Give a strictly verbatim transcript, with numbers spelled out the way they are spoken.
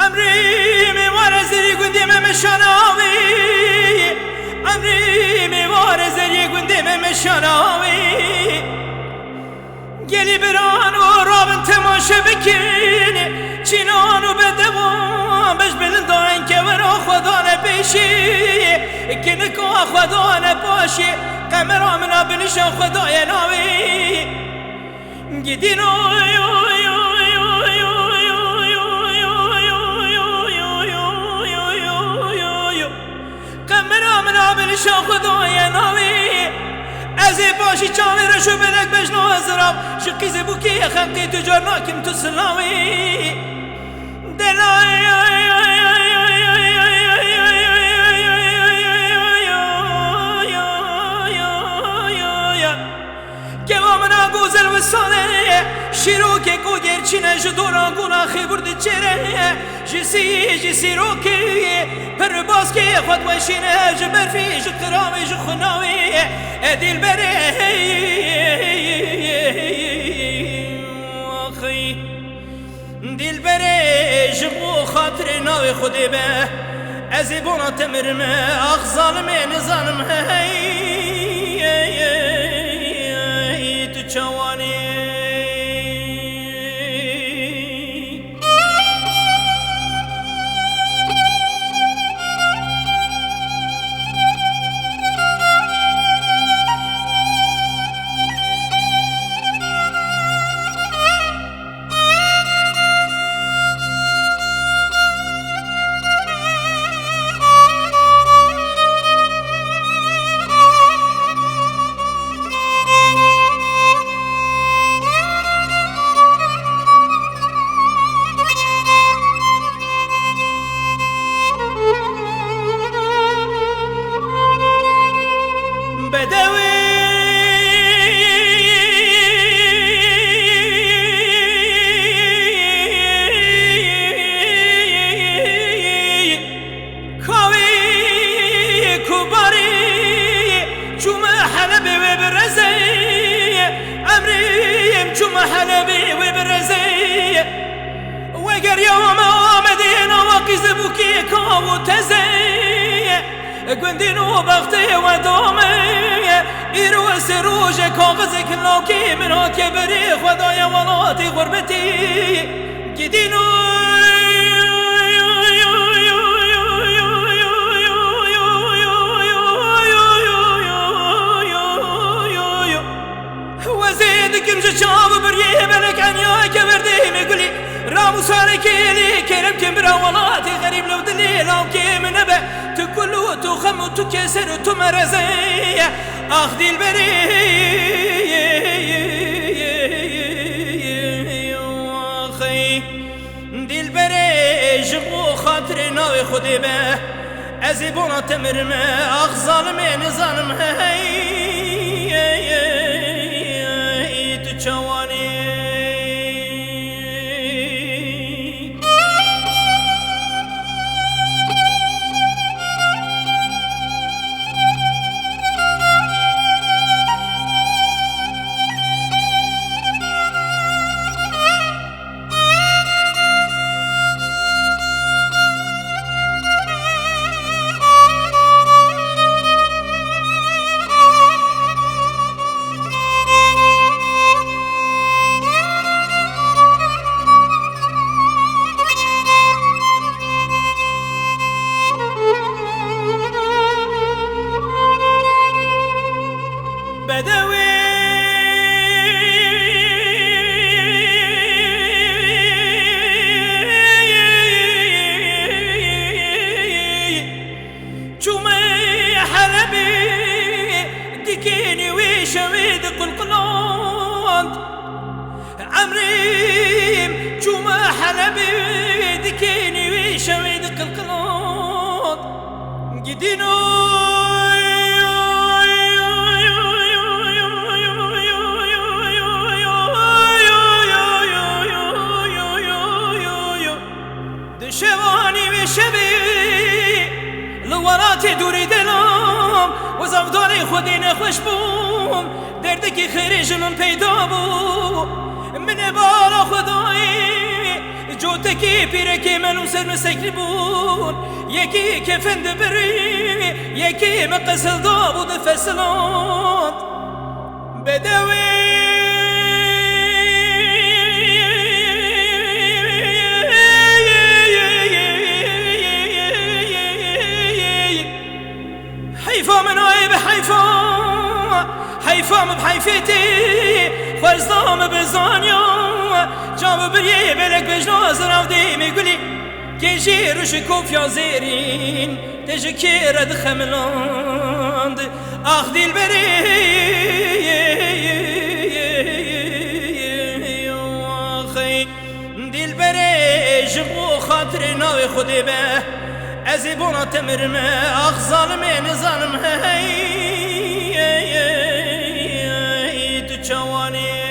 Emrê me ware zerê gundê me meşanawî. Emrê me ware zerê gundê me meşanawî. Gelî biran û rabin temaşe bikin. Çînan û bedewan beş bilind dayên kevera xwe dane pêşî. Kinika xwe dane paşî. Qemera min a binişa xwe daye navê. Gidîno. Qemera min a binişa xwe daye navê. Ez ê paşî çavê reş û belek bejna zirav. Ji qîzê bûkê xelqê tu car nakim tu silawê. Delay. Keva min a gozel wisane, şîrokek û gerçîne ji dora gula xêbur diçêre. Ji sî, ji sîrokê, pir baskê xwe diweşîne, ji berfî, ji qiravê, ji xunawê, e dilberê. Axî. Dilberê, ji bo xatirê navê Xwedê be, ez ê bona te mirim e, ax zalimê nizanim hey, hey, hey, hey, tu çawanî. Bedewî. Kawî kubarî çûme Helebê wê birezê, emrîm çûme Helebê wê birezê. Wegeriya me Amedê nawa qîzê bûkê kaw û tezê. Gundîn û bextê we dame. Îro sê rojek kaxizek lawkê min hatiye berê xwe daye welatê xurbetê. Gidîno. Wezê dikim ji çav biriyê belek eniyayeke berdê me gulî. Ram û sarekê lê kerem kin bira welatê xerîb lew dilê lawkê min nebe. Tu kul û tu xem û tu keser û tu merezê. Ax dilberê. Axey. Dilberê ji bo xatirê navê Xwedê be. Ez ê bona te mirim e, ax zalimê nizanim hey, hey, hey, tu çawanî. Çûme Helebê, dikênî wê şevê diqilqilat. Gidîno. Di şevanî wê şevê li welatê dûrî delam, û zevdarê Xwedê nexweş bûm, derdekî xêrê ji min peyda bû. Min ê bala Xwedayê, cotekê pîrekê me nû ser min sekrî bûn, yekê kefen dibirî, yekê me qesil dabû di fesilat. Bedewê. Heyfa min ayê bi heyfa, heyfa min bi heyfê tê, xwezda min bi zanya, çav biriyê belek bejna zirav dê me gulî, kê jê rû ji kofya zêrîn. Te ji kê re dixemiland? Ax dîlberê, ax dîlberê, ji bo xatirê navê Xwedê be, ez ê bona te mirime. Ax zalimê nizanim hey, tu çawanî.